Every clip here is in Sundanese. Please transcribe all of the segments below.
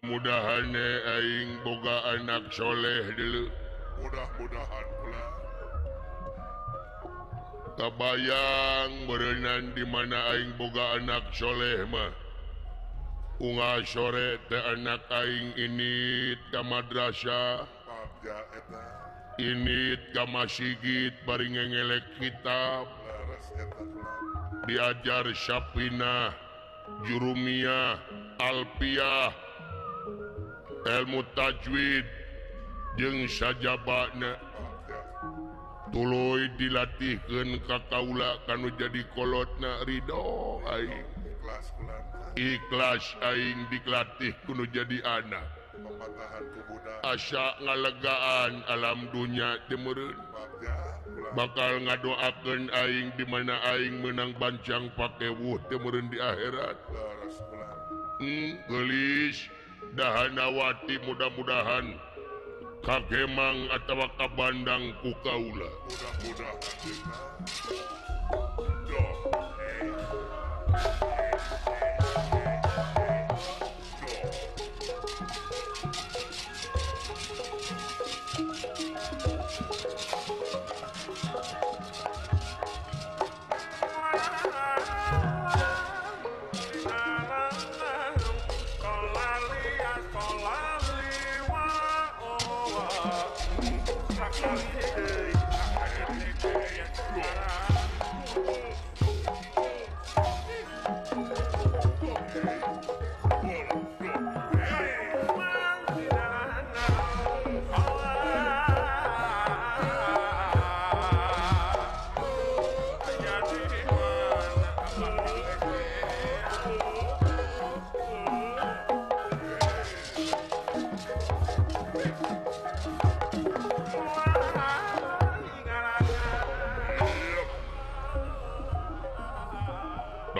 Mudah-mudahan aing boga anak soleh dulu. Mudah-mudahan pula. Kabayang berenang di mana aing boga anak soleh mah. Unga sore teh anak aing ini ka madrasah. Ini ka masigit bari ngengelek kitab. Diajar Syapinah, Jurumiyah, Alpiyah, ilmu tajwid jeung sajabana. Tuluy dilatihkeun ka kaula kanu jadi kolotna ridho aing. Ikhlas aing dilatih kudu jadi anak. Asa ngalegaan alam dunya teh meureun. Bakal ngadoakeun aing di mana aing meunang bancang pakewuh teh meureun di akhirat. Geulis Dahanawati mudah-mudahan kagemang atawa kabandang ku kaula. Mudah-mudahan.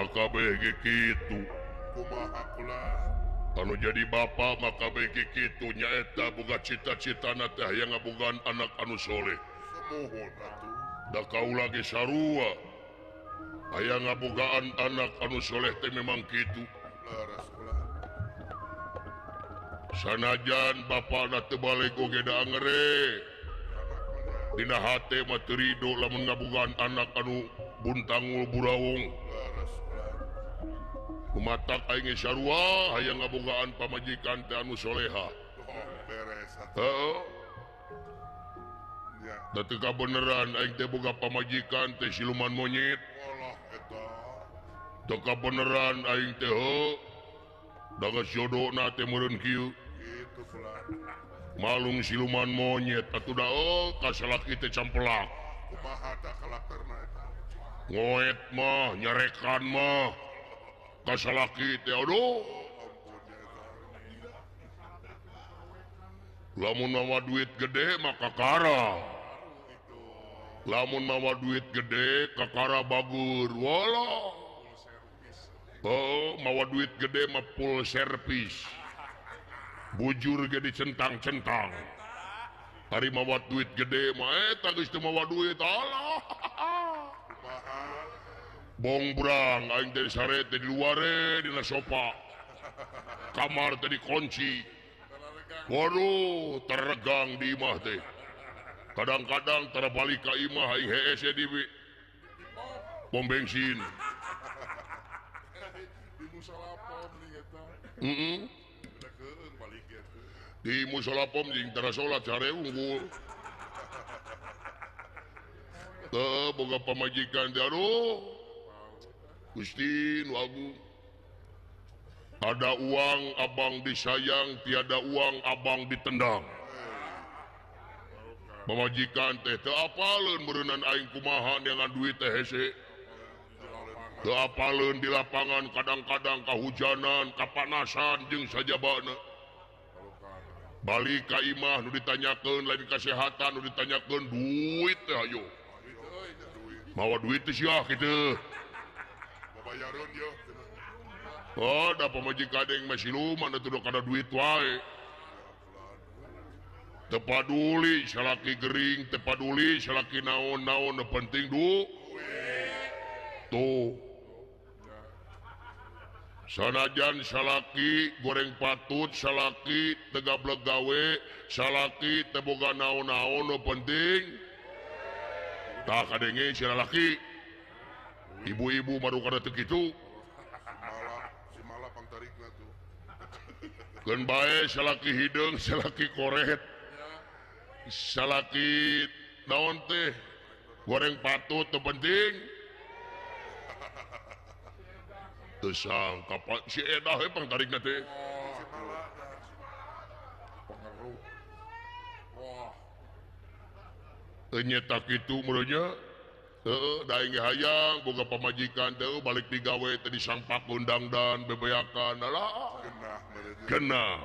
Kabeh kitu kumaha kula anu jadi bapa maka kabeh kitu nyaeta boga cita-citana teh hayang ngabogaan anak anu soleh. Sumuhun atuh. Da kaula ge sarua hayang ngabogaan anak anu soleh teh memang kitu. Leres kula. Sanajan bapana teu balik oge da angere. Dina hate mah teu rido lamun ngabogaan anak anu buntangul burawung. Kumatak aing sarua hayang ngabogaan pamajikan teh anu soleha. Oh, beres atuh. Heeh. Ya. Da teu kabeneran aing teh boga pamajikan teh siluman monyet. Walah eta. Teu kabeneran aing teh heuh. Da geus jodona teh meureun kieu. Kitu pula. Malung siluman monyet atuh da oh kasalaki teh campelak. Kumaha tah karakterna eta? Ngoet mah, nyarekan mah. Kasalaki teh aduh. Lamun mawa duit gede mah kakara. Lamun mawa duit gede kakara bagur. Walah. Oh, mawa duit gede mah full service. Bujur ge dicentang-centang. Ari mawa duit gede mah eta geus teu mawa duit. Alah. Bongbrang aing teh sare teh di luare dina sofa. Kamar teh dikunci. Waduh, teregang di imah teh. Kadang-kadang terbalik ka imah aing hees di pom bensin. Di musala pom nih eta. Heeh. Di musala pom jeung tara salat sare unggul. Teu boga pamajikan teh aduh. Gusti nu agung. Ada uang abang disayang, tiada uang abang ditendang. Pamajikan teh teu apaleun meureunnan aing kumaha neangan duit teh hese. Teu apaleun di lapangan kadang-kadang kahujanan, kapanasan jeung sajabana. Balik ka imah nu ditanyakeun lain kasehatan nu ditanyakeun duit teh ayo. Mawa duit teh sia kitu. Bayaran yo. Oh, da pamajikan aing mah siluman atuh kana duit wae. Teu paduli salaki gering, teu paduli salaki naon-naon, nu penting duit. Tuh. Sanajan salaki goreng patut salaki tegablek gawe salaki teu boga naon-naon nu penting tah kadenge si lalaki ibu-ibu baru kada teu kitu si mala pangtarikna tuh keun bae salaki hideung salaki koret salaki naon teh goreng patut teu penting teu sangka si edah we pangtarikna teh pengaruh wah nyeta kitu meureunnya heueuh da aing hayang boga pamajikan teh balik digawe teh disampak undang-dan bebeakan alah genah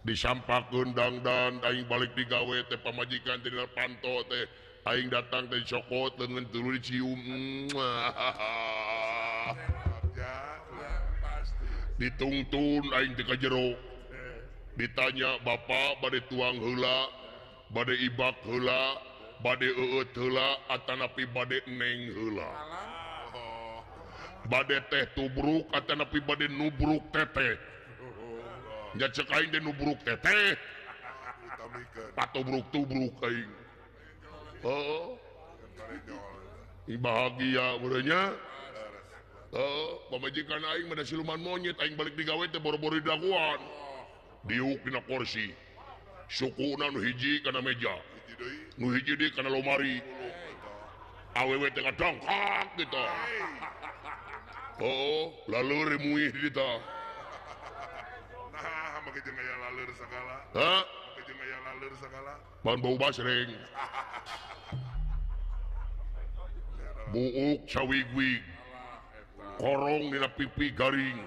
disampak undang-dan aing balik digawe teh pamajikan teh dina panto teh aing datang teh dicokot leungeun tuluy dicium ditungtun aing teh ka jero ditanya bapak bade tuang heula bade ibak heula bade eueut heula atanapi bade neng heula bade teh tubruk atanapi bade nubruk teteh nya ceuk aing teh nubruk teteh patubruk tubruk aing heuh bahagia meureunnya pamajikan aing mah siluman monyet aing balik digawe teh boro-boro didaguan diuk dina kursi sukuna nu hiji kana meja nu hiji deui kana lomari awewe teh ngadongkak gitu oh laleur muih di ditu nah make jeung aya laleur sagala hah make jeung aya laleur sagala ban bau basreng buuk cawigwig korong dina pipi garing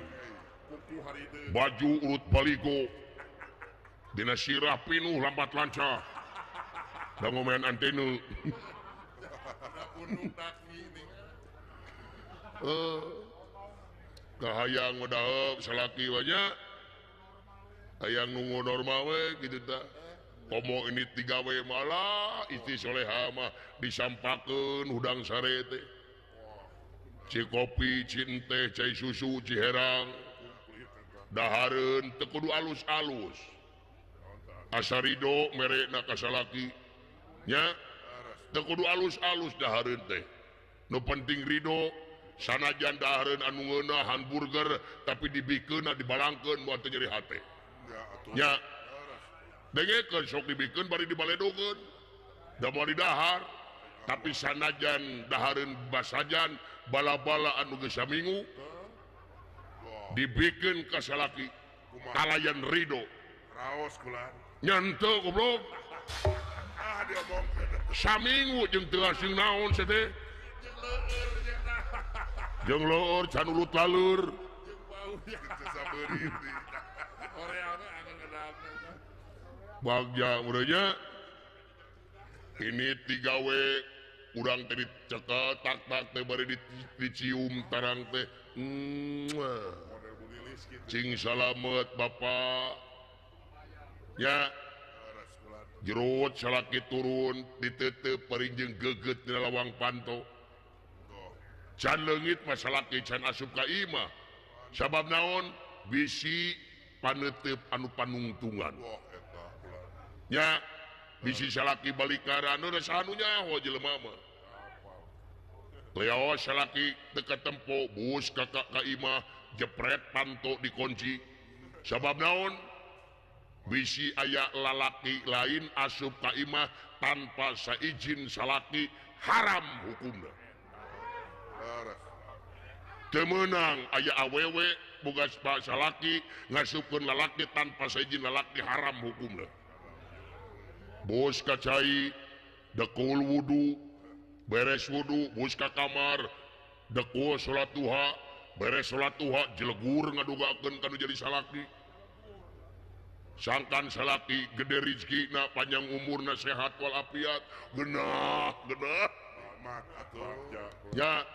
baju urut baligo dina sirah pinuh lambat lancah da ngomean antena kahayang udah salaki banyak hayang nunggu normal we gitu ta komo ini tigawe malah istri soleha mah disampakeun hudang sare teh ci kopi, ci teh, cai susu, ci herang dahareun teu kudu alus-alus asa rido merena ka salaki nya teu kudu alus-alus dahareun teh nu penting rido sanajan dahareun anu ngeunah hamburger tapi dibikeunna dibalangkeun moal teu nyeri hate nya dengekeun sok dibikeun bari dibaledogeun da moal didahar tapi sanajan dahareun basajan bala-bala anu geus samingu dibikeun ka salaki kalayan rido raos kula nyanto goblok ah diomongkeun samingu jeung teu asing naon sia teh jeung leur can ulut laleur bagja meureunnya ini tigawe urang teh dicekel tak-tak teh bari dicium tarang teh cing salamet bapak nya jerut salaki turun ditetep paringjeng geget dina lawang panto can leungit mah salaki can asup ka imah sabab naon bisi panetep anu panungtungan nya bisi salaki balikaran udah sanu nyaho jelema mah leo salaki teu katempo bus kakak ka imah jepret panto dikunci sabab naon bisi aya lalaki lain asup ka imah tanpa saizin salaki haram hukumna teu meunang aya awewe boga salaki ngasupkeun lalaki tanpa saizin lalaki haram hukumna bos ka cai dekul wudu beres wudu bos ka kamar dekul salat duha beres salat duha jelegur ngadugakeun ka nu jadi salaki sangkan salaki gede rezekina panjang umurna sehat walafiat genah genah ya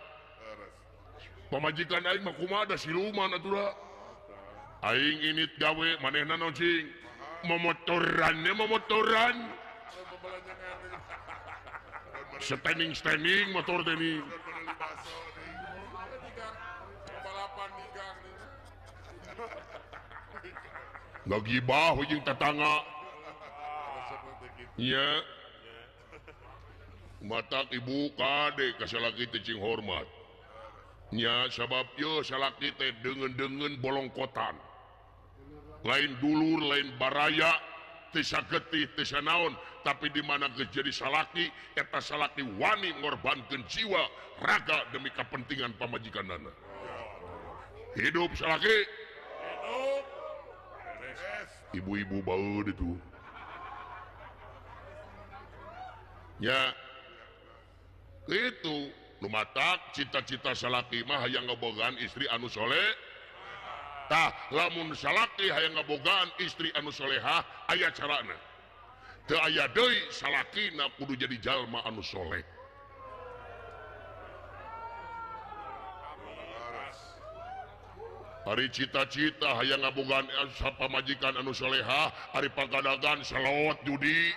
pamajikan aing mah kumaha da siluman atuh da aing init gawe manehna naon cing momotoran momotoran standing standing motor teh ni Ngagibah jeung tetangga. Nya. Matak ibu kade ka salaki teh cing hormat. Nya sabab yo salaki teh deungeun-deungeun bolongkotan. Lain dulur, lain baraya, teu sagetih, teu sanaon, tapi di mana geus jadi salaki, eta salaki wani ngorbankeun jiwa raga demi kepentingan pamajikanana. Hidup salaki. Hidup. Ibu-ibu baeud itu. Ya. Itu nu matak cita-cita salaki mah hayang ngabogaan istri anu soleh. Tah lamun salaki hayang ngabogaan istri anu solehah aya carana. Teu aya deui salakina kudu jadi jalma anu soleh. Ari cita-cita hayang ngabogaan pamajikan anu solehah, ari pagadagan selot judi.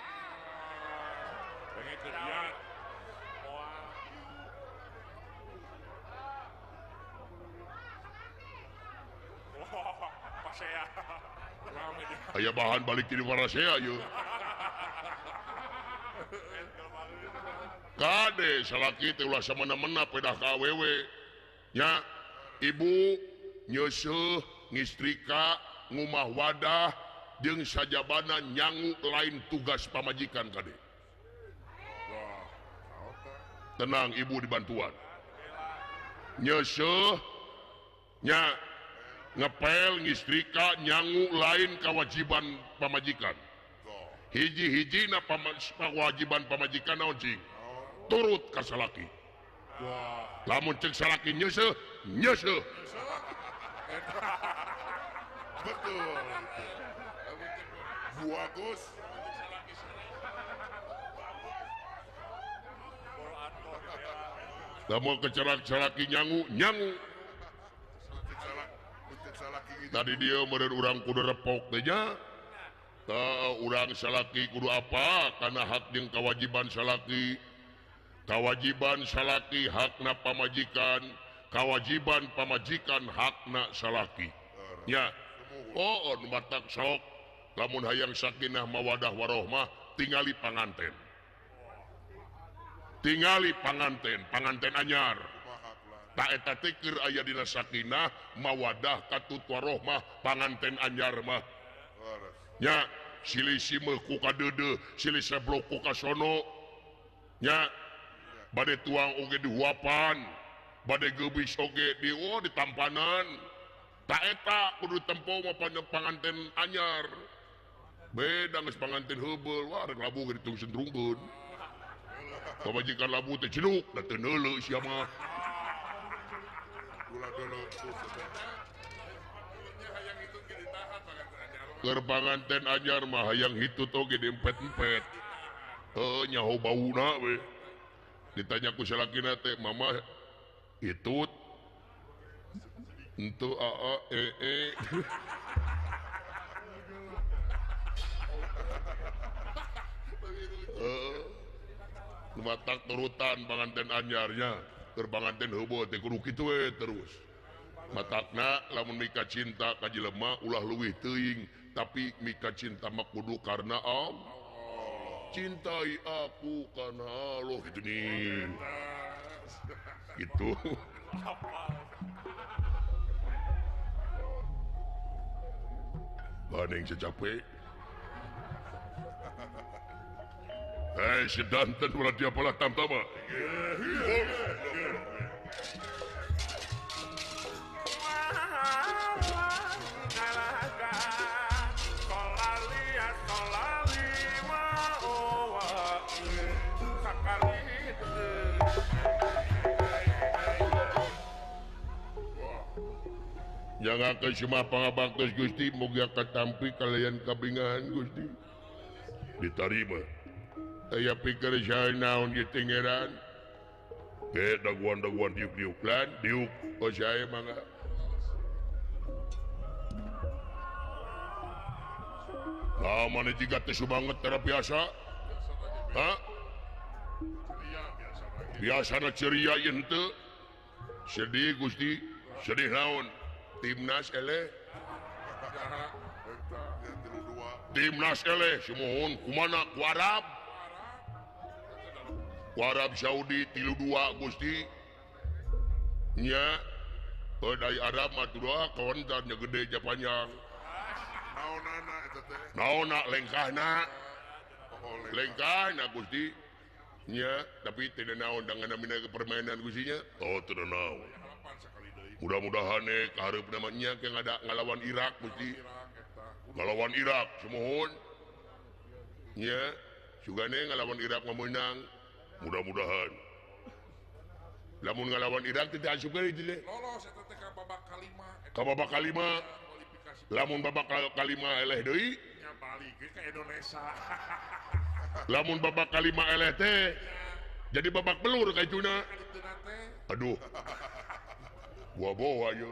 Aya bahan balik di Warasea yeuh. Kade salaki teh ulah samena-mena pedah ka awewe. Nya ibu nyeuseuh ngistrika ngumah wadah jeung sajabana nyangu lain tugas pamajikan kade. Tenang ibu dibantuan. Nyeuseuh nya ngepel ngistrika nyangu lain kewajiban pamajikan. Hiji-hijina kewajiban pamajikan naon cing? Turut ka salaki. Lamun cek salaki nyeuseuh, nyeuseuh. Betul. Bagus. Lamun kecerak salaki nyangu, nyangu. Tadi dia meureun urang kudu repok teh nya. Tah urang salaki kudu apa kana hak jeung kewajiban salaki. Kewajiban salaki hakna pamajikan, kewajiban pamajikan hakna salaki. Nya. Oh, nu matak sok lamun hayang sakinah mawadah warohmah tingali panganten. Tingali panganten, panganten anyar. Ta eta teh keur aya dina sakinah mawadah katut warohmah panganten anyar mah. Nya silih simeuh ku kadeudeuh, silih seblok ku kasono. Nya bade tuang oge dihuapan, bade geubis oge di oh ditampanan. Ta eta kudu tempo mah panganten anyar. Beda geus panganten heubeul, wah rek labu ge ditungsentrungkeun. Pamajikan labu teh cenuk da teu neuleuh sia mah. Keur panganten anyar mah hayang hitut oge diempet-empet. Heuh nyaho bauna we. Ditanya ku salakina teh, "Mama hitut?" Henteu aa ee. Nu matak turutan panganten anyarnya, keur panganten heubeul teh kudu kitu we terus. Matakna lamun mika cinta ka jelema ulah leuwih teuing, tapi mika cinta mah kudu karena Allah. Cintai aku karena Allah gitu nih. Gitu. Banding secapek. Hei sedanten ulah dia pola tamtama. Jangan ke semua pangabaktos Gusti moga katampi kalian kabingahan Gusti ditarima. Aya pikir saya naon ieu tingeran ge daguan-daguan diuk-diuk lan diuk oh saya mangga. Lah mana jiga teh subanget tara biasa. Ha? Biasana ceria ieu henteu. Sedih Gusti, sedih naon? Timnas eleh. Timnas eleh sumuhun kumana ku Arab. Ku Arab Saudi 3-2 Gusti. Nya dari Arab mah dua kawentar nya gede ja panjang. Naonana eta teh? Naonna lengkahna. Lengkahna Gusti. Nya tapi teu naon dangan namina permainan Gusti nya. Oh teu naon. Mudah-mudahan kaharepna mah nya ke ngada ngalawan Irak Gusti. Ngalawan Irak sumuhun. Nya sugane ngalawan Irak mah meunang. Mudah-mudahan. Lamun ngalawan Irak teh asup deui teh. Lolos eta teh ka babak kalima. Ka babak kalima. Lamun babak kalima eleh deui nya balik ke Indonesia. Lamun babak kalima eleh teh jadi babak belur ka ituna. Aduh. Buah-buah aja.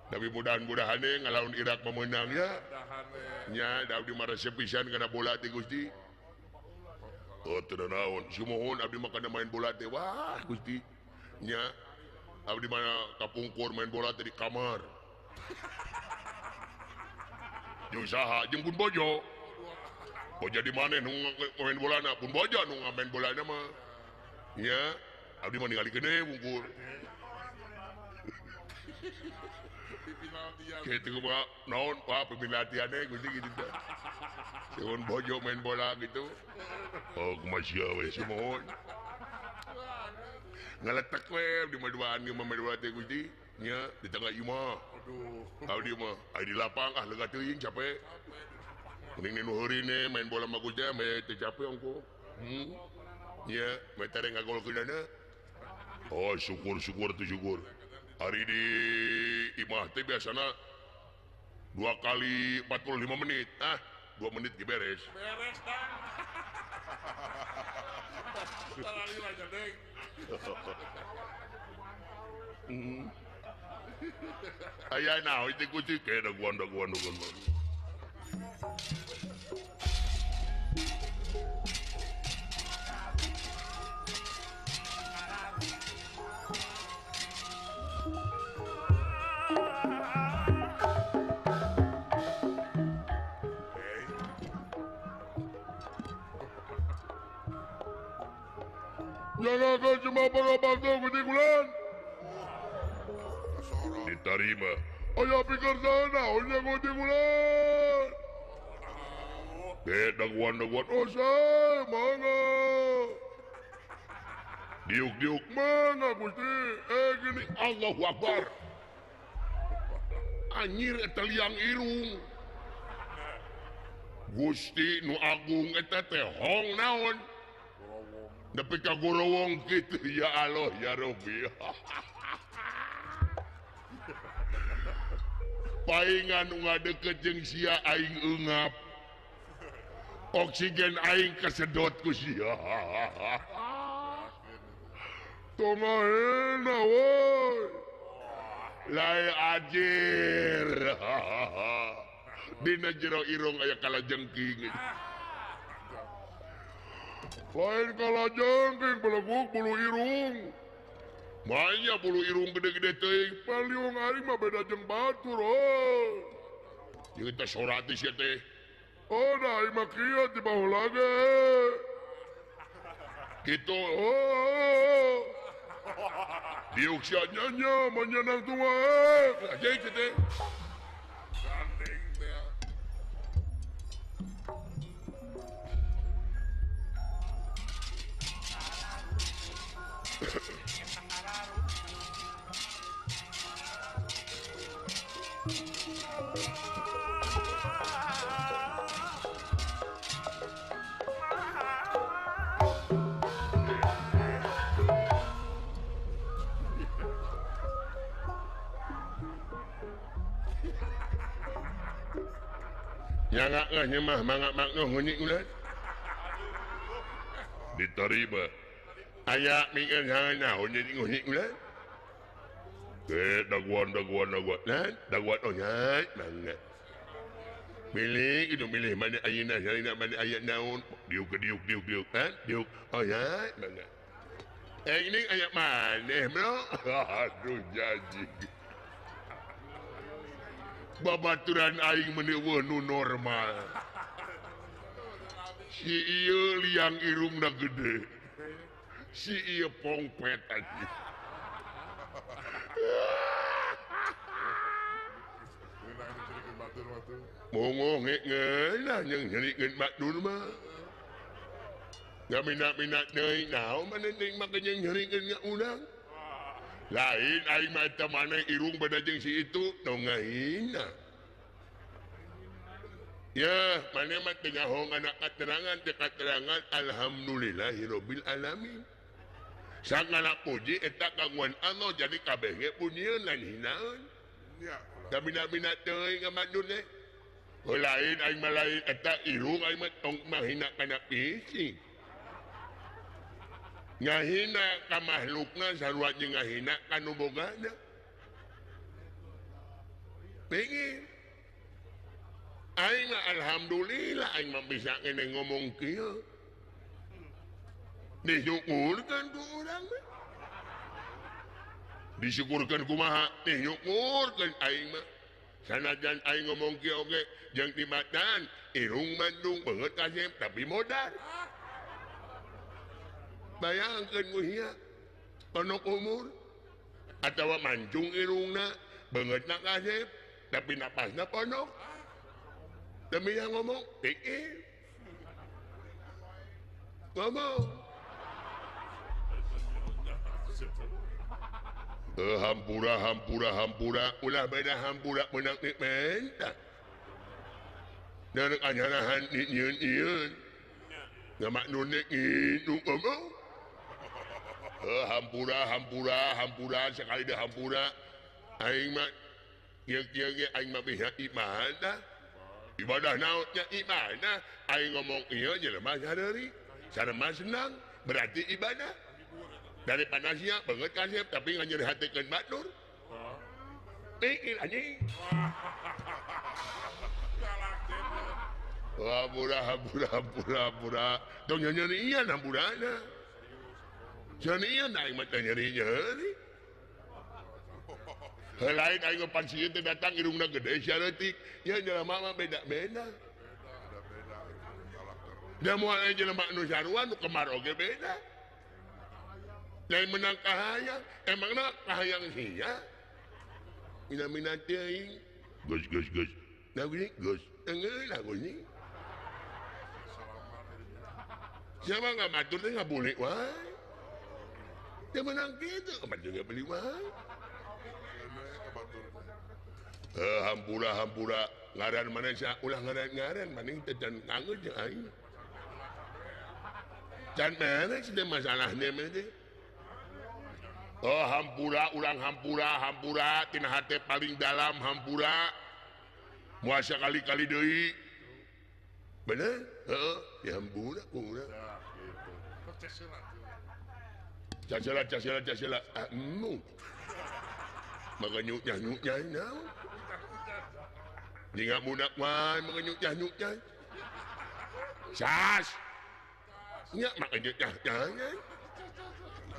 Tapi mudah-mudahan ngalawan Irak memenang ya. Nya da abdi mah resep pisan kana bola teh Gusti. Oh teu naon. Sumuhun abdi mah kana main bola teh wah Gusti. Nya abdi mah kapungkur main bola teh di kamar. Jeung saha jeung pun bojo. Oh jadi maneh nu main bolana pun bojo nu main bolana mah. Nya abdi mah ningali keneh wungkul. Gitu mah naon Pak pemimpin latihannya Gusti gitu teh. Sieun bojo main bola gitu. Oh kumaha sia we sumuhun. Ngaletek we di mah duaan ge main bola teh Gusti nya di tengah imah. Aduh. Abdi mah aya di lapang ah lega teuing capek. Mending nu heurine main bola mah Gusti meh teu capek ongko. Nya meh tare ngagolkeunana. Oh syukur-syukur teu syukur. Hari di imah teh biasana 2 kali 45 menit. Ah, 2 menit ge beres. Beres dah. Tarali aja deng. Aya naon teh Gusti ke daguan daguan daguan. Jangan cuma bakso Gusti Kulan. Diterima. Aya pikir sana, nya Gusti Kulan. Daguan daguan oh saya mangga. Diuk diuk mangga Gusti. Gini Allahu Akbar. Anjir eta liang irung. Gusti nu agung eta teh hong naon? Nepi ka gorowong kitu ya Allah ya Rabbi. Paingan nu ngadeukeut jeung sia aing eungap. Oksigen aing kasedot ku sia. Tongaheuna woi. Lae ajir. Dina jero irung aya kalajengking. Lain kalajengking beleguk bulu irung. Manya bulu irung gede-gede teuing, paliung aing mah beda jeung batur oh. Jeung teh soratis sia teh. Oh da aing mah kieu ti baheula ge. Kitu oh. Diuk sia nya nya manyanang tunga. Aja kitu teh. Gandeng teh. Mah mangga mangga hunyi ulah diterima aya mikeun naon jadi hunyi ulah daguan daguan daguan nah daguan oh nya mangga milih itu milih mana ayeuna ayeuna mana aya naon diuk diuk diuk diuk ha diuk oh nya mangga ini aya maneh bro aduh janji babaturan aing meni eueuh nu normal. Si ieu liang irungna gede. Si ieu pongpet anjing. Mongo ngeunah jeung nyerikeun batur mah. Ngaminat-minat deui naon maneh teh make jeung nyerikeun ka urang. Lain aing mah eta maneh irung beda jeung si itu tong ngahina. Ya, maneh mah teu ngahong kana katerangan teh katerangan alhamdulillahirabbil alamin. Sagala puji eta kagungan Allah jadi kabeh ge pujieun lain hinaeun. Kabina-bina teuing ka batur teh. Lain aing mah lain eta irung aing mah tong mahina kana fisik. Ngahina ka makhlukna sarua jeung ngahina ka nu bogana. Pingin. Aing mah alhamdulillah aing mah bisa kene ngomong kieu. Disyukurkeun ku urang mah. Disyukurkeun kumaha? Disyukurkeun aing mah. Sanajan aing ngomong kieu oge jeung tibatan irung Bandung beungeut kasep tapi modar. Bayangkeun ku hia ponok umur atawa mancung irungna beungeutna kasep tapi napasna ponok. Demi yang ngomong pikir. Ngomong. Hampura hampura hampura ulah beda hampura menang menta. Dan anyarahan nyieun-nyieun. Ngamaknun itu ngomong. Hampura hampura hampura sekali dah hampura. Aing mah kieu-kieu ge aing mah bisa ibadah. Ibadah naonnya ibadah. Aing ngomong ieu jelema sareuri, sarema senang berarti ibadah. Daripada sia beungeut kasep tapi nganyeri hatikeun batur. Pikir anjing. Hampura hampura hampura hampura. Tong nyerian hampurana. Nyerian aing mah teh nyeri-nyeri. Lain aing mah pan sieun teh datang irungna gede sia leutik. Ya jelema mah beda-beda. Da moal aya jelema nu sarua nu kemar oge beda. Lain menang kahayang, emangna kahayang sia. Mina-mina teuing. Geus geus geus. Lagu ni geus. Engeuh lagu ni. Siapa nggak matur teh nggak boleh wae. Dia menang gitu, batur nggak beli wae. Hampura hampura ngaran mana sia ulah ngaran-ngaran maning teh can kangen jeung aing. Can beres teh masalahnya mah teh. Oh hampura ulang hampura hampura tina hate paling dalam hampura moal sakali-kali deui. Bener? Heeh, ya hampura hampura. Cacela cacela cacela anu. Maka nyuk-nyuk naon. Ninga budak mah maka nyuk-nyuk. Sas. Nya maka nyuk-nyuk.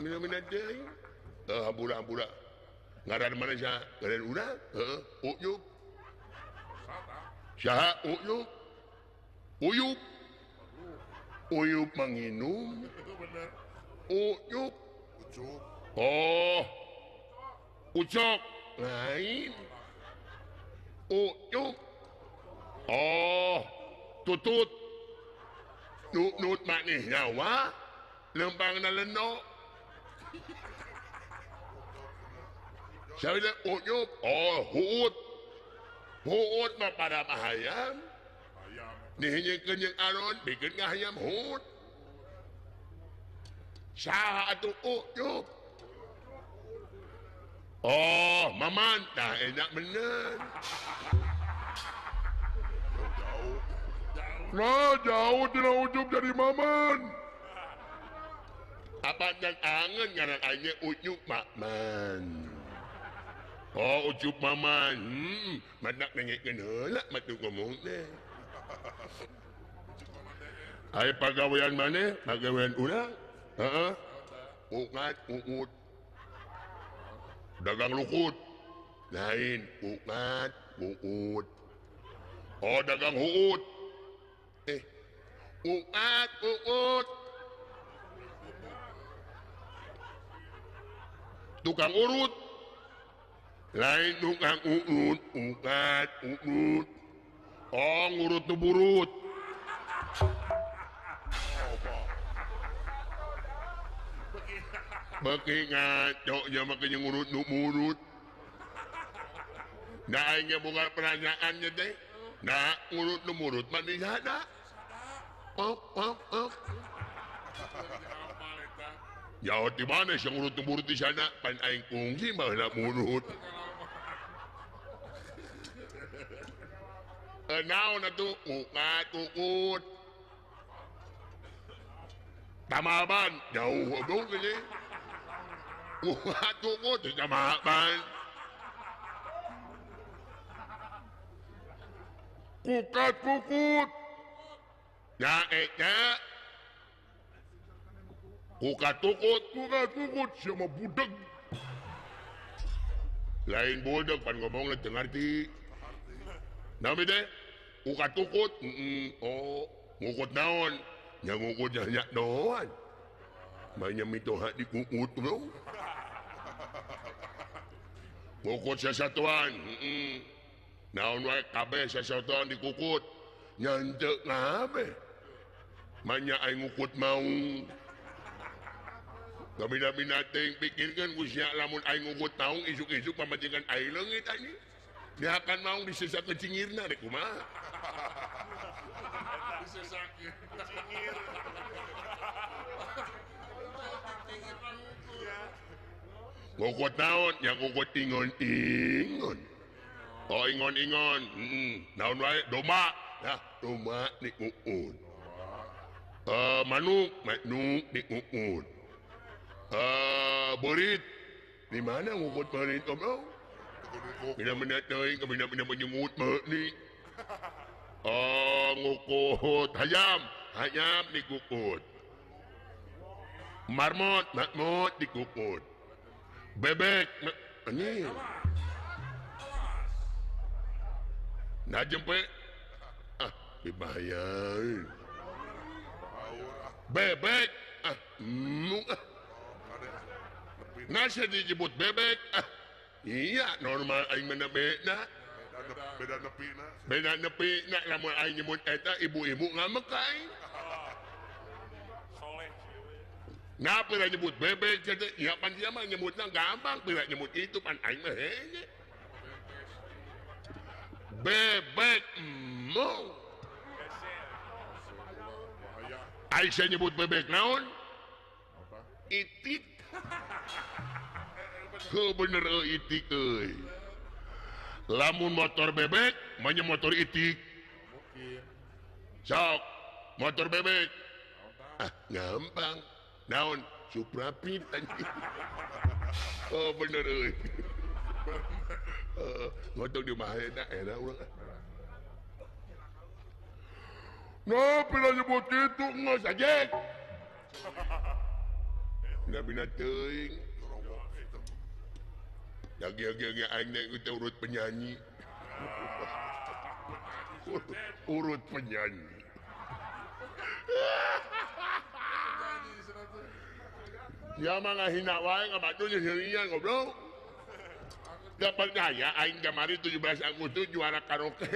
Mina-mina deui. Hampura hampura. Ngaran mana sia? Ngaran urang? Heeh, Uyup. Saha Uyup? Uyup. Uyup manginum. Uyup. Oh. Ucok. Lain. Uyup. Oh, tutut. Nut manih nyawa. Lempangna leno. Saya uyup, oh huut. Huut mah pada hayam. Dihinyekeun jeung aron bikin ngahayam huut. Saha atuh uyup? Oh, maman tah enak bener. Nah, jauh tina ujub dari maman. Apa dan angen ngaran aing uyup maman. Oh, ucup maman. Madak nengikeun heula matu ngomong teh. Aya pagawean maneh, pagawean urang. Heeh. Ukat uut. Dagang lukut. Lain ukat uut. Oh, dagang huut. Uat uut. Tukang urut. Lain tukang uut, uat uut. Oh, ngurut nu burut. Beki ngaco nya make ngurut nu burut. Nah, aing ge boga pertanyaannya teh. Nah, ngurut nu burut mah di sana. Ok ok ok. Ya di mana sih ngurut nu burut di sana? Pan aing kungsi mah heula murut. Naon atuh ukat ukut. Tamalban jauh goblok ini. Ukat ukut tamalban. Kukat kukut. Ya eta. Kukat tukut, kukat kukut sia mah budeg. Lain budeg pan ngomongna teu ngarti. Naon teh? Kukat tukut. Oh, ngukut naon? Nya ngukut nya doan. Manya mitoha dikukut bro. Ngukut sasatuan. Naon wae kabeh sasatuan dikukut. Nya henteu kabeh. Manya aing ngukut maung. Kabina-bina teuing pikirkeun ku sia lamun aing ngukut maung isuk-isuk pamajikan aing leungit anjing. Dia akan maung disesa ke cingirna dek kumaha. Disesa ke cingir. Ngukut naon? Ya ngukut ingon-ingon. Oh ingon-ingon. Naon wae domba. Nah, domba dikukut. Manuk, manuk dikukut. Beurit. Di mana ngukut beurit goblok? Bina-bina teuing, bina-bina menyungut meuni. Oh, ngukut hayam, hayam dikukut. Marmot, marmot dikukut. Bebek, anjing. Nah jempe, ah dibahayain. Bebek, ah, ah. Nasi dijemput bebek, ah. Iya, normal aing mana beda. Beda nepi na. Beda nepi na lamun aing nyebut eta ibu-ibu ngamek ka aing. Soleh. Nah, pira nyebut bebek teh, ya pan sia mah nyebutna gampang, pira nyebut itu pan aing mah hege. Bebek mau. Aing sia nyebut bebek naon? Itik. Heuh bener euy itik euy. Lamun motor bebek, manya motor itik. Sok, motor bebek. Ah, gampang. Naon? Suprapit anjing. Oh bener euy. Motor di bahayana era urang. Nah, pila nyebut kitu geus aja. Da bina teuing. Lagi-lagi aing teh urut penyanyi. Urut penyanyi. Ya mah ngahina wae ka batur nyeureurian goblok. Da percaya aing kamari 17 Agustus juara karaoke.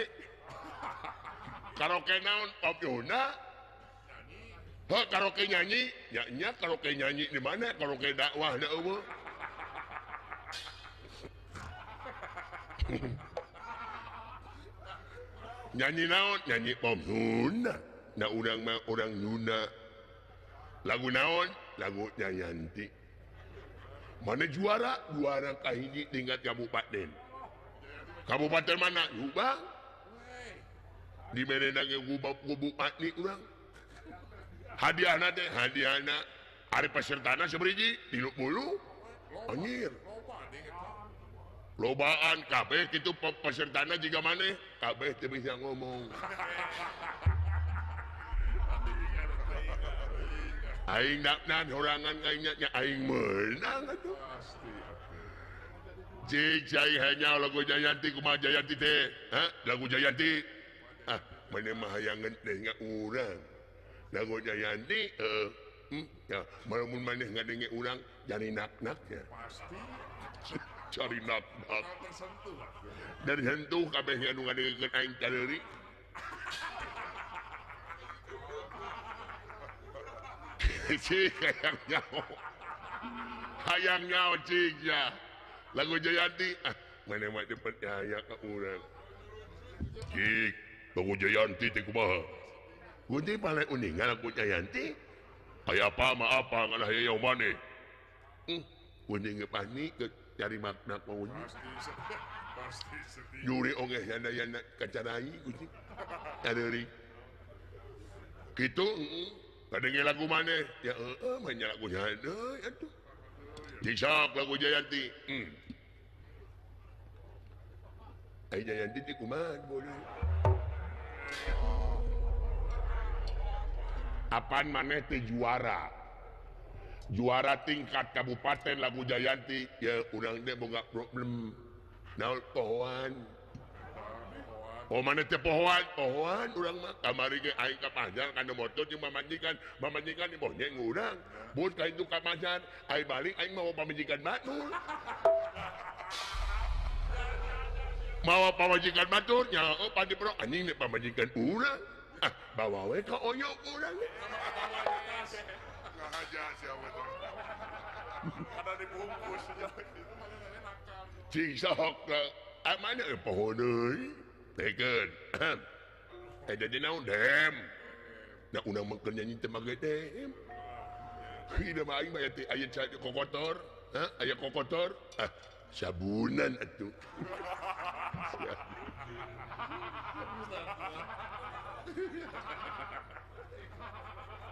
Karaoke naon? Pop Yuna. Heuh karaoke nyanyi, nya nya karaoke nyanyi di mana? Karaoke dakwah da eueuh. Nyanyi naon? Nyanyi pop Sunda. Nah urang mah urang Sunda. Lagu naon? Lagu Nyanyanti. Mana juara? Juara kahiji tingkat kabupaten. Kabupaten mana? Subang. Di merena ge bupati urang. Hadiahna teh, hadiahna ari pesertana sabariji 30. Anjir. Lobaan kabeh kitu pesertana jiga maneh, kabeh teu bisa ngomong. Aing daknan horangan aing nya aing meunang atuh. Cik cai hanya lagu Jayanti kumaha Jayanti teh? Hah? Lagu Jayanti. Ah, maneh mah hayangeun teh nya urang. Lagu Jayanti ya malamun maneh ngadenge urang jari nak-nak ya. Pasti. Cari nak-nak. Dari sentuh kabeh anu ngadengekeun aing tareuri. Cik hayang nyaho. Hayang nyaho cik ya. Lagu Jayanti ah maneh mah teu percaya ka urang. Cik lagu Jayanti teh kumaha? Gunting paling uningan lagu Jayanti. Aya apa mah apa ngalah hayang maneh. Gunting panik ke cari makna mau pasti sedih. Juri oge yana-yana kacarai gusti. Tareuri. Kitu kadenge lagu maneh ya heueuh mah nya lagu deui atuh. Disak lagu Jayanti. Ai Jayanti teh kumaha boleh. Apaan maneh teh juara? Juara tingkat kabupaten lagu Jayanti ya urang teh boga problem naon pohoan. Oh maneh teh pohoan, pohoan urang mah kamari ge aing ka pasar kana motor jeung pamajikan, pamajikan dibonceng urang. Bus ka itu ka pasar, aing balik aing mawa pamajikan batur. Mawa pamajikan batur nya oh padi pro anjing nek pamajikan urang. Ah bawa we ka oyok urang. Aja siapa tuh? Ada dibungkus. Cing sok mana pohon deui? Tekeun. Jadi naon dem? Da urang mah keur nyanyi teh make dem. Hidup aing mah teh aya kokotor, ha? Aya kokotor. Ah, sabunan atuh.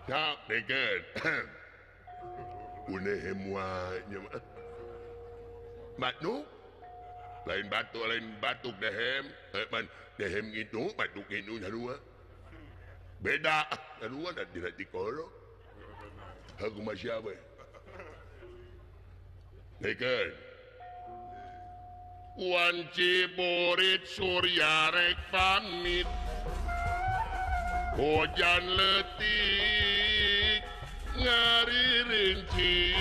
Tak tekeun. Une hemuanya mah. Batuk? Lain batuk dehem, man dehem gitu, batuk itu sarua. Beda, sarua da tidak dikolo. Aku masih apa? Tekeun. Wanci burit surya rek pamit. Hujan letik ngaririnci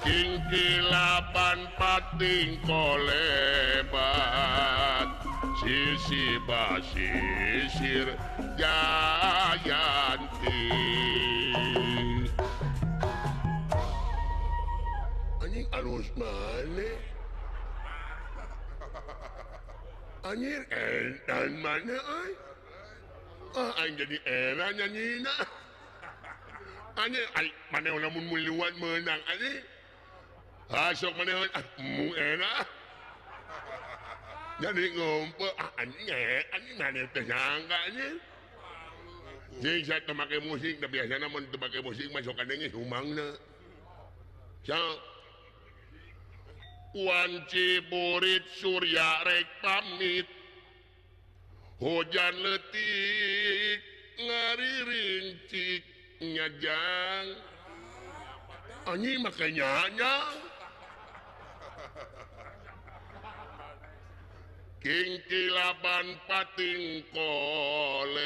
kingkilapan pating kolebat sisi basisir Jayanti. Anjing alus mana? Anjir entan mana euy? Ah aing jadi era nyanyina. Anjir ai maneh lamun miluan meunang anjing. Ah sok maneh ah mu era. Jadi ngumpul ah anjing anjing maneh teh nyangka anjing. Jeung saya teu make musik, da biasana mun teu make musik mah sok kadenge humangna. Sok Wanci burit surya rek pamit. Hujan letik ngaririnci nyajang. Anjing make nyanyang. Kingkilaban pating kolebat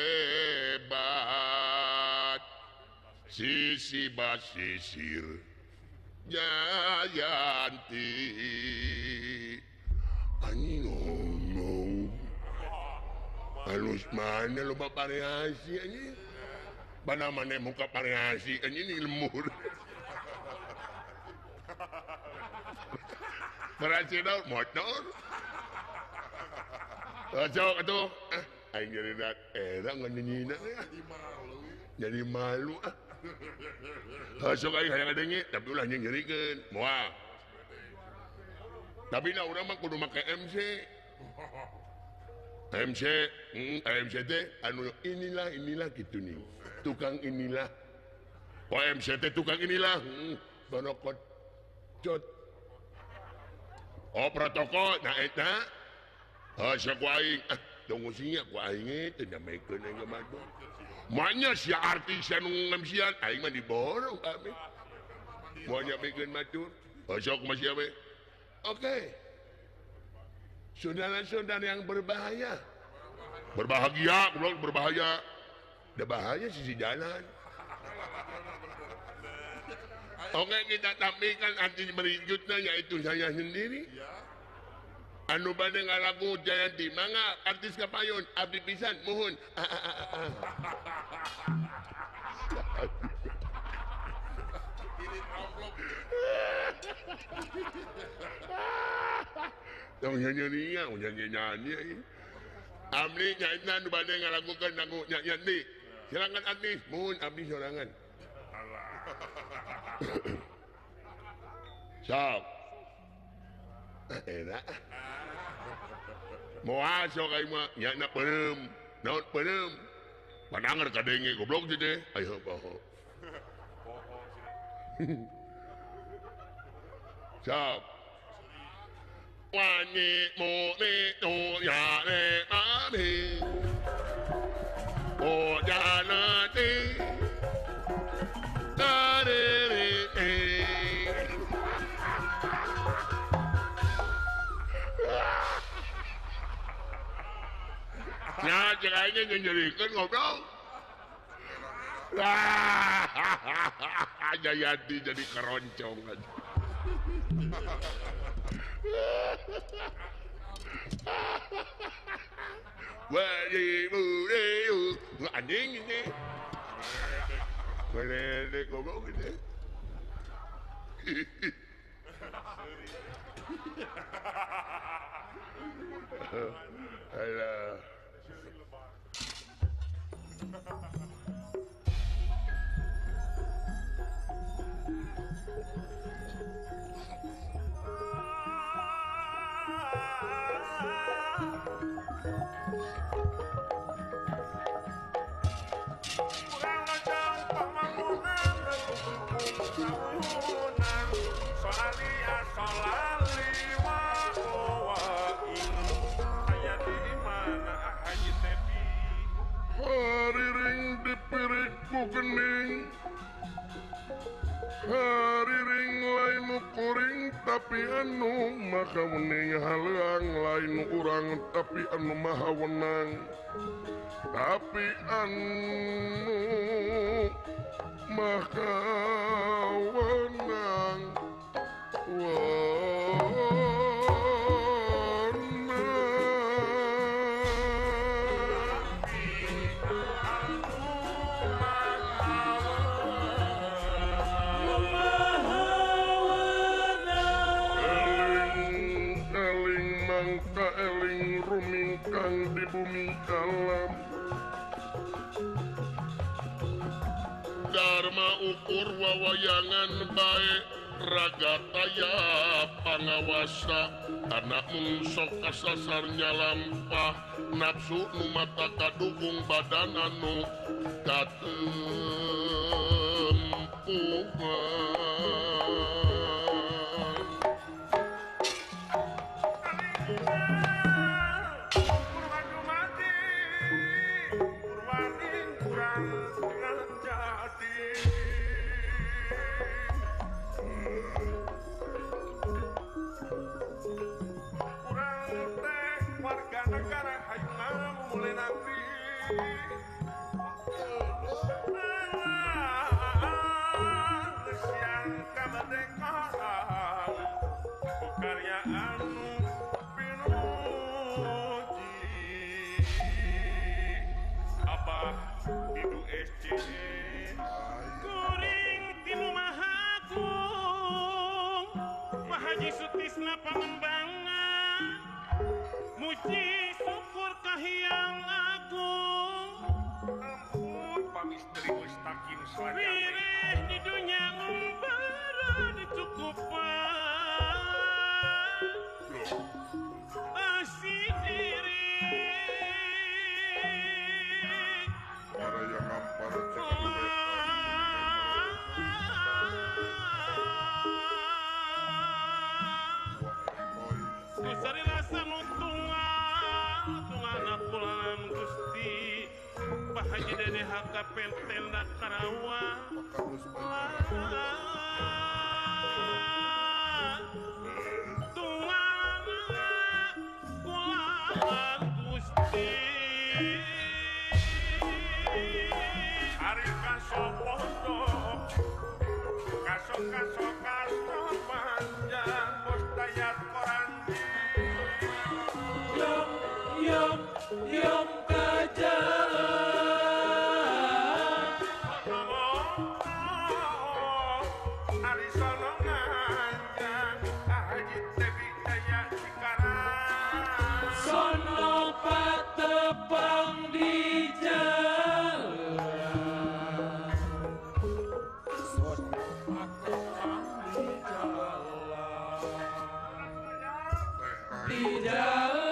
sisi basisir Jayanti. Anjing ngomong halus mana loba variasi anjing. Mana mana muka variasi anjing ini lemur. Variasi daun motor. Cok atuh. Aing jadi era nganyinyina. Jadi malu ah. Sok aing hayang ngadenge tapi ulah nyerikeun. Moal. Tapi na urang mah kudu make MC. MC, MC teh anu inilah inilah gitu nih. Tukang inilah. Oh MC teh tukang inilah. Bonokot cot. Oh protokol nah eta. Ah sok aing ah tunggu sia ku aing teh nyamekeun aing ka batur. Manya sia artis anu ngemsian aing mah diborong kami. Moal nyamekeun batur. Oh sok mah sia we. Oke. Saudara-saudara yang berbahaya. Berbahagia, goblok berbahaya. Da bahaya sisi jalan. Oke, kita tampilkan artis berikutnya yaitu saya sendiri. Anu bade ngalagu Jayanti mangga artis kapayun abdi pisan muhun. Tong nyanyi nyanyi. Abdi nyaeta anu bade ngalagukeun lagu Jayanti. Silakan artis, muhun abdi sorangan. Sok. Enak. Moal sok aing mah nyana peureum. Naon peureum? Pananger kadenge goblok sih teh. Ayo poho. Sok. Wani mo ni no ya re a mi. O ya na ti. Ta re re e. Nah, cek aingnya nyerikeun goblok. Jayanti jadi keroncong aja. Anjing ini. Boleh goblok ini. Alah. Hariring dipirikku gening, hariring lain kuring tapi anu maka wening haleang lain urang tapi anu maha wenang tapi anu maha wenang. Rumingkang di bumi alam Dharma ukur wawayangan bae raga taya pangawasa anak mung sok kasasar nyalampah nafsu nu mata kadukung badan anu katempuhan. Kuring timu mahagung Pak Haji Sutisna Pangembangan muji syukur kahiyang agung ampun pamistri mustaqim wirih di dunya umbara dicukupan asih diri para yang ngampar Sari rasa nuntungan tungan pulangan Gusti Pak Haji Dede Haka Pentenda Karawang tungan pulangan Gusti. Sopondok kaso kaso kaso panjang bos dayat koranji yom yom yom kajalan ari sono nganjang Haji Tebi Jaya Cikarang sono patepang di jalan di jalan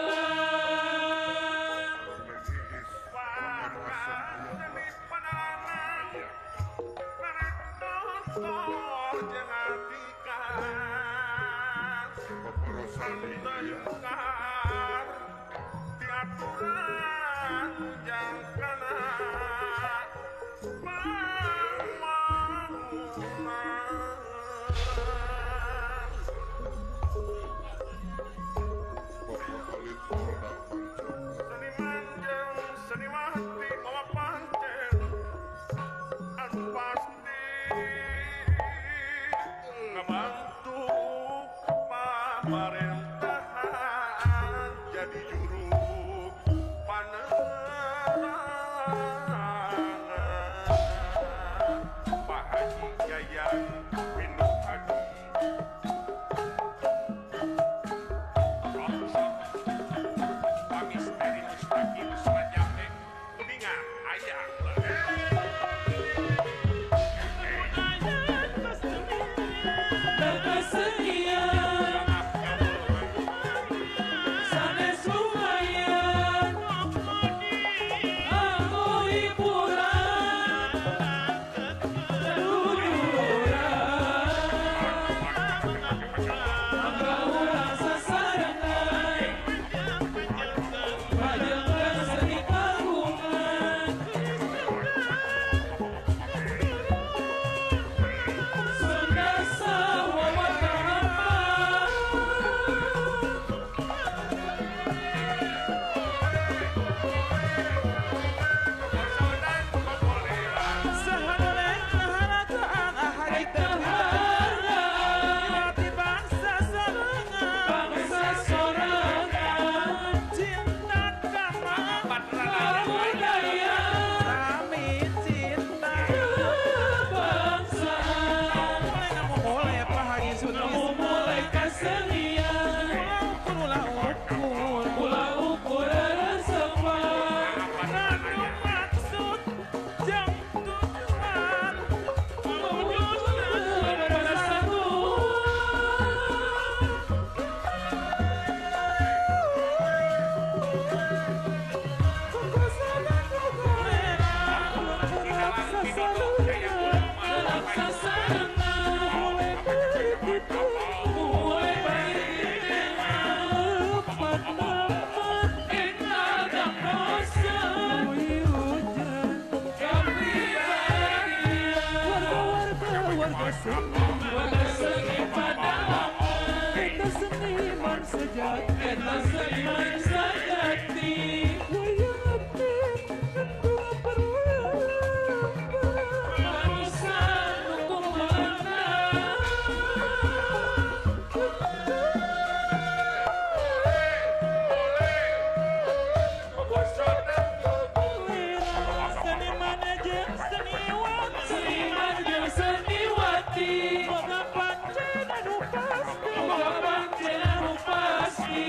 warga seni penerangan tor jeung atikan teyukar diaturan jangkana pangwangunan. Seniman jeung seniwati mawa pancen anu pasti ngabantu pamarentahan jadi juru panerangan Pak Haji Yayan Windu Hadi Misteri Mustaqim Surajambe kuningan ayah kesenian sanes lumayan aku hiburan leluhuran mangga urang sasarengan pajengkeun seni kagungan Sunda sawawa kahampa. Bangsa sorangan budaya kebangsaan mulai kesenian ulah ukur resepan Eta seniman sejati manusia nu kumaha. Seniman jeung seniwati boga pancen anu pasti.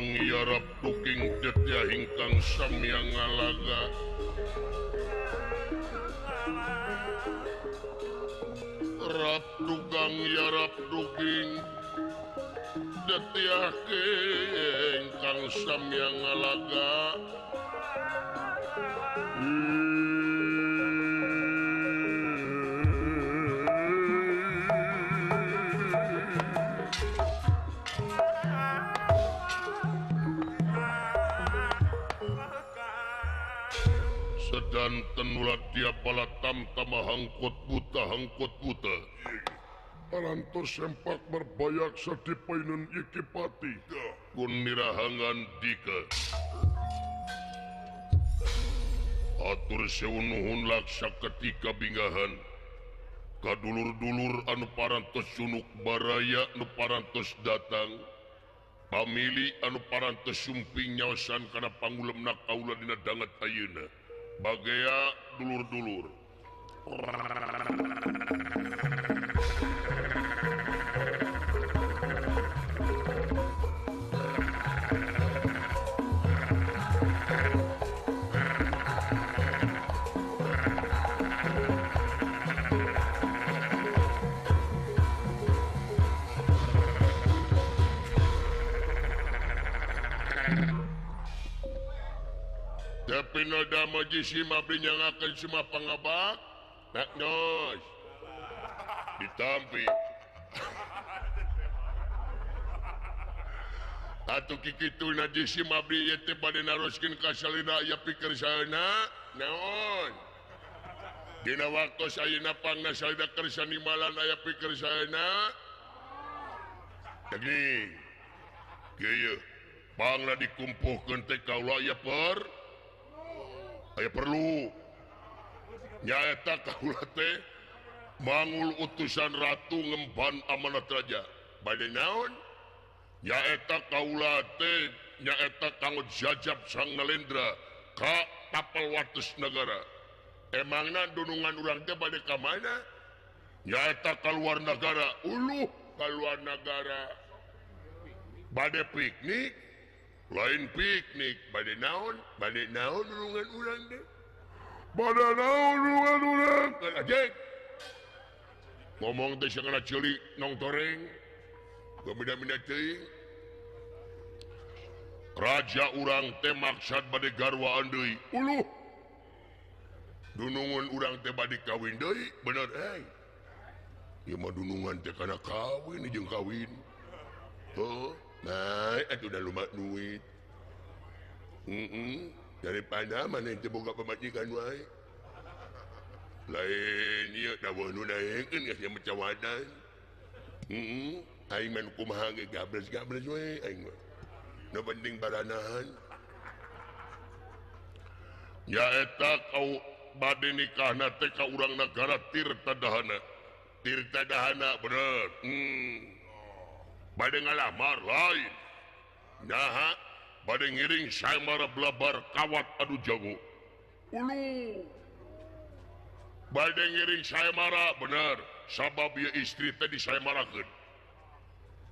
Dugang yarap duking detya ingkang samya ngalaga. Rap dugang yarap duking detya ingkang samya ngalaga. Sedanten ulah dia pala tamtama hangkut buta hangkut buta. Parantos sempak berbayak sadipainun iki pati. Kunirahangan dika. Atur seunuhun laksa ketika bingahan. Kadulur-dulur anu parantos sunuk baraya nu parantos datang. Pamili anu parantos sumping nyaosan kana pangulemna kaula dina danget ayeuna. Bagea dulur-dulur. Tapi noda majisi mabdi nyangakeun semua pangabak naknos ditampi atuh kikitu najisi mabdi ieu teh bade naroskeun ka salina aya pikir saeuna naon dina waktos ayeuna pangna salina kersa nimalan aya pikir saeuna geuning kieu pangna dikumpuhkeun teh kaula aya per aya perlu nyaeta kaula teh mangul utusan ratu ngemban amanat raja bade naon nyaeta kaula teh nyaeta kanggo jajab Sang Nalendra ka tapal wates negara emangna dunungan urang teh bade ka mana nyaeta kaluar nagara uluh kaluar nagara bade piknik lain piknik bade naon dunungan urang teh bade naon dunungan urang ajek ngomong teh sakana ceuli nong toreng gomida-mida teuing raja urang teh maksad bade garwaan deui uluh dunungan urang teh bade kawin deui bener euy ieu mah dunungan teh kana kawin jeung kawin heuh. Nah, atuh udah lumak duit. Daripada mana teu boga pamajikan wae. Lain ieu daweuh nu daekeun geus mecawadan. Aing mah kumaha ge gables-gables we aing mah. Nu penting baranahan. Nyaeta kau bade nikahna teh ka urang nagara Tirta Dahana. Tirta Dahana bener. Bade ngalamar lain naha bade ngiring sayembara blabar kawat adu jago ulu bade ngiring sayembara bener sabab ieu istri teh disayembarakeun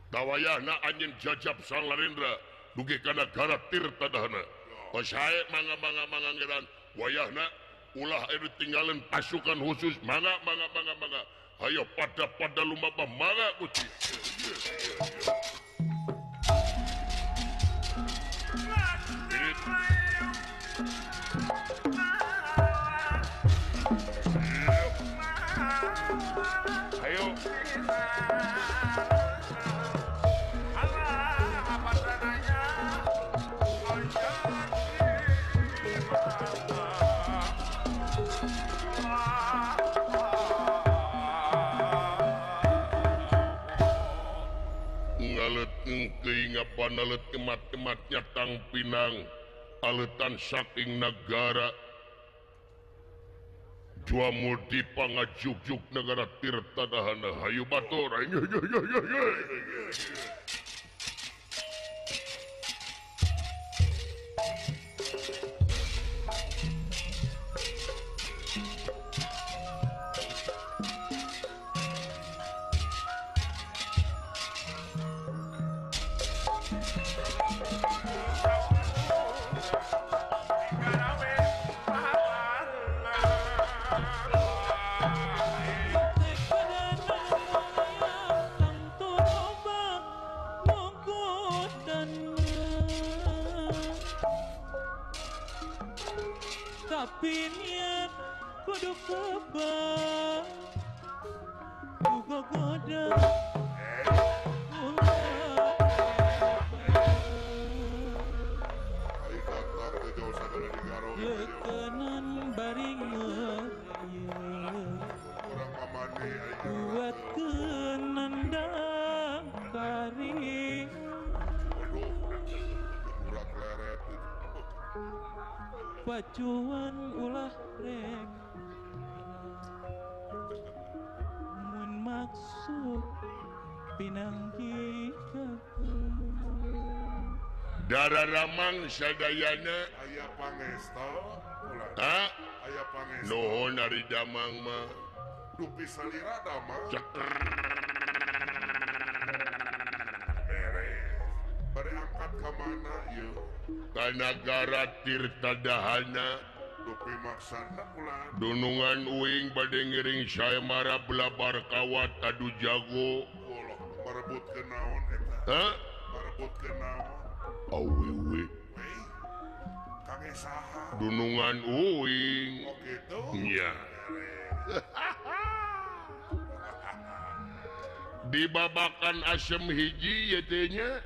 tawayahna anjeun jajab Sang Narendra dugi ka nagara Tirta Dahana sae mangga mangga mangga wayahna ulah anu tinggalan pasukan khusus mangga mangga mangga mangga ayo pada lumaba mangga Gusti. Ayo. Ngapanelet kemat-kemat nyatang pinang aletan saking nagara juamul di pangajuk-juk negara Tirta Dahana hayu batur Kudu kebal Kugogoda Leukeunnan bari ngeureuyeuh Kuatkeun nendang kari Pacuan ulah rek Mun maksud pinanggi Dara Ramang sadayana aya pangesta ulah aya pangesta nuhun ari damang mah dupi salira damang beres bade angkat ka mana ieu ka nagara Tirta Dahana dupi maksana ulah dunungan uing bade ngiring Saemara belabar kawat adu jago ulah marebutkeun naon eta hah marebutkeun naon awewe kangge saha dunungan uing oh kitu nya di babakan asem hiji ye teh nya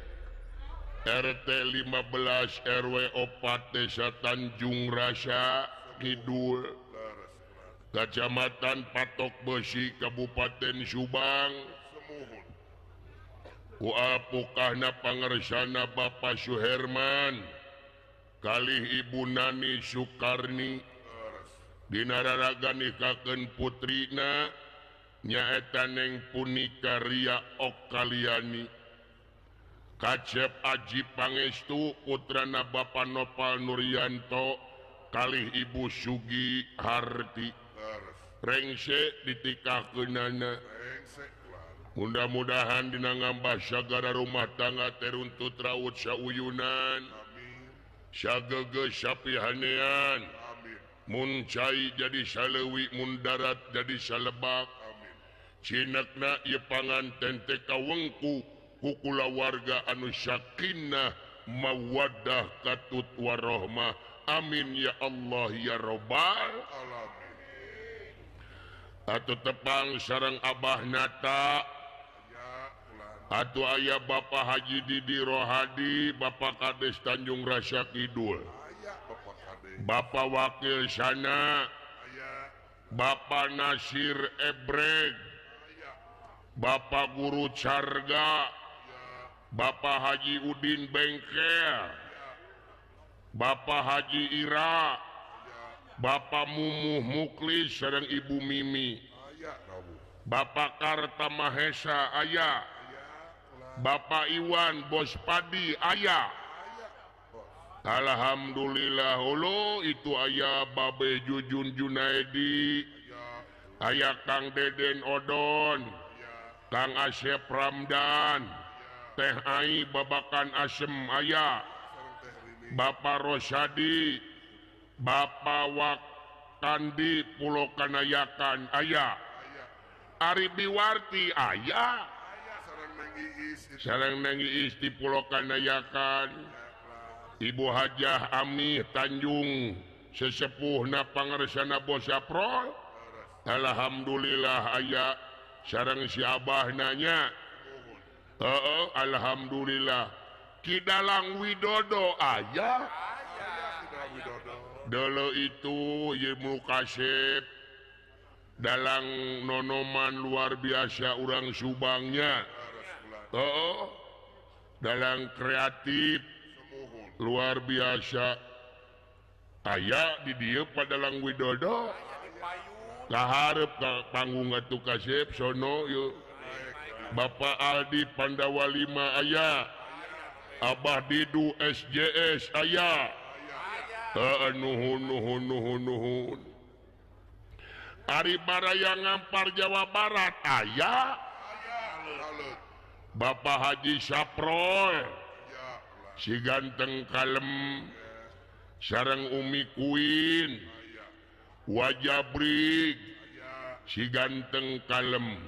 RT 15 RW 4 Desa Tanjung Rasa Kidul Kecamatan Patok Besi Kabupaten Subang ku apukahna pangersana Bapak Suherman kalih Ibu Nani Sukarni dina raraga nikakeun putrina nyaeta Neng Punika Ria Okaliani Kacep Aji Pangestu putrana Bapak Nopal Nuryanto kalih Ibu Sugi Harti rengse ditikahkeunana. Mudah-mudahan dina ngambah sagara rumah tangga teruntut raut sauyunan sageugeuh sapihanean mun cai jadi saleuwi mun darat jadi salebak cinekna ieu panganten teh kawengku ku kulawarga anu sakinah mawaddah katut warahmah. Amin ya Allah ya robbal alamin. Atuh tepang sareng Abah Nata atuh aya Bapak Haji Didi Rohadi Bapak Kades Tanjung Rasa Kidul Bapak Wakil Sana Bapak Nasir Ebreg Bapak Guru Carga Bapak Haji Udin Bengkel Bapak Haji Ira Bapak Mumuh Muklis sareng Ibu Mimi Bapak Karta Mahesa aya Bapak Iwan Bos Padi aya. Alhamdulillah hulu itu aya Babe Jujun Junaedi aya Kang Deden Odon Kang Asep Ramdan Teh Ai Babakan Asem aya Bapak Rosadi Bapak Wakandi Pulau Kanayakan aya Ari Biwarti aya sareng Neng Iis di Pulau Kanayakan Ibu Hajah Ami Tanjung sesepuhna pangersana Bosaprol alhamdulillah aya sareng si abah nanya alhamdulillah Ki Dalang Widodo aya dulu itu Yemu Kasep dalang nonoman luar biasa urang Subangnya dalang kreatif luar biasa aya di dieu Padalang Widodo kaharep ka panggung atuh Kasep sono yeuh Bapak Aldi Pandawa 5 aya Abah Didu SJS aya nuhun nuhun nuhun nuhun Ari Baraya Ngampar Jawa Barat aya Bapak Haji Saprol si ganteng kalem sareng Umi Kuin Wajabrik si ganteng kalem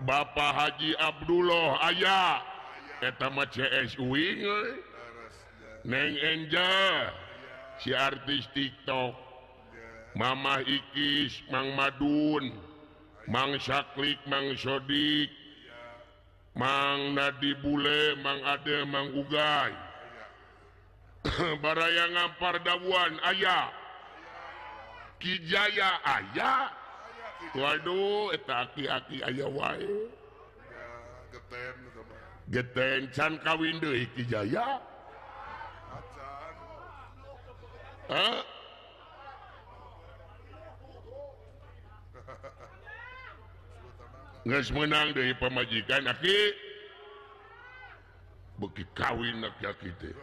Bapak Haji Abdullah aya eta mah CS uing euy Neng Enja Si artis TikTok Mama Ikis Mang Madun Mang Saklik Mang Sodik Mang Nadi Bule Mang Ade Mang Ugay Baraya ngampar dawuan aya Kijaya aya. Waduh eta aki-aki aya wae geten can kawin deui Kijaya. Hah? Geus meunang deui pamajikan aki beuki kawin aki-aki teh.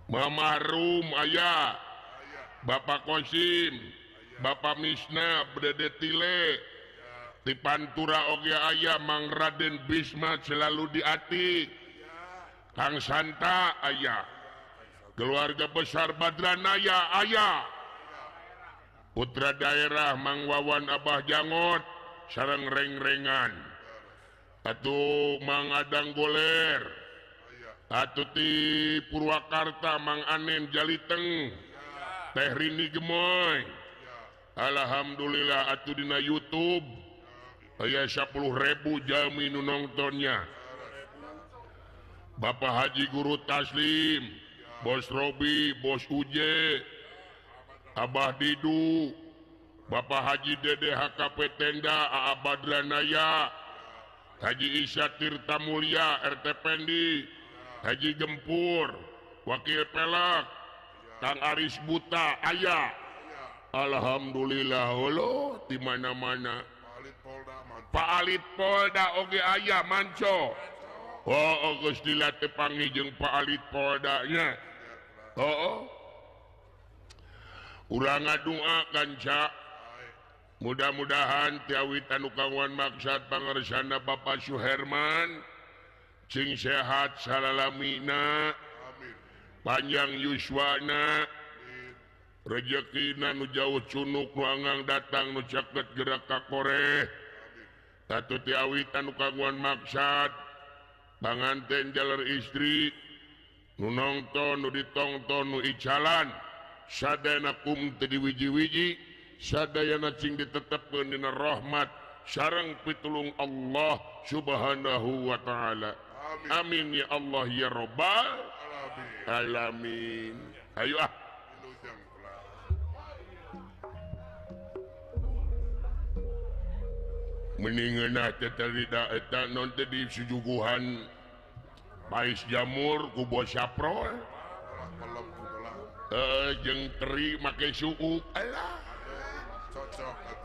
Mama Rum aya, Bapak Kosim, Bapak Misna, Dede Tile, di Pantura oge aya, Mang Raden Bisma selalu di ati, Kang Santa aya, keluarga besar Badranaya aya, putra daerah Mang Wawan Abah Jangot sareng reng-rengan, atuh Mang Adang Goler, atuh ti Purwakarta Mang Anen Jaliteng, Teh Rini Gemoy. Alhamdulillah atuh dina YouTube aya 10.000 jalmi nu nontonnya. Bapak Haji Guru Taslim, Bos Robi, Bos Uje, Abah Didu, Bapak Haji Dede HKP Tenda, Aa Badranaya, Haji Isa Tirta Mulia, RT Pendi, Haji Gempur, Wakil Pelak, Kang Aris Buta aya. Alhamdulillah holo di mana-mana. Pak Alit Polda oge aya manco. Oh geus dilatih panggih jeung Pak Alit Polda nya. Oh. Urang ngadua kanca. Mudah-mudahan tiawit anu kawan maksad pangersana Bapak Suherman cing sehat salalamina, panjang yuswana, rejekina nu jauh cunuk nu anggang datang nu caket gerak ka koreh. Tatu tiawit anu kaguan maksad panganten jaler istri nu nongton nu ditongton nu icalan sadayana kum teu diwiji-wiji, sadayana cing ditetepkeun dina rahmat sareng pitulung Allah Subhanahu wa taala. Amin ya Allah ya rabbal alamin. Ayo ah. Mendingan teh tadi eta non teh di sujuguhan pais jamur ku bos saprol. Jeung teri make suuk. Alah. Cocok.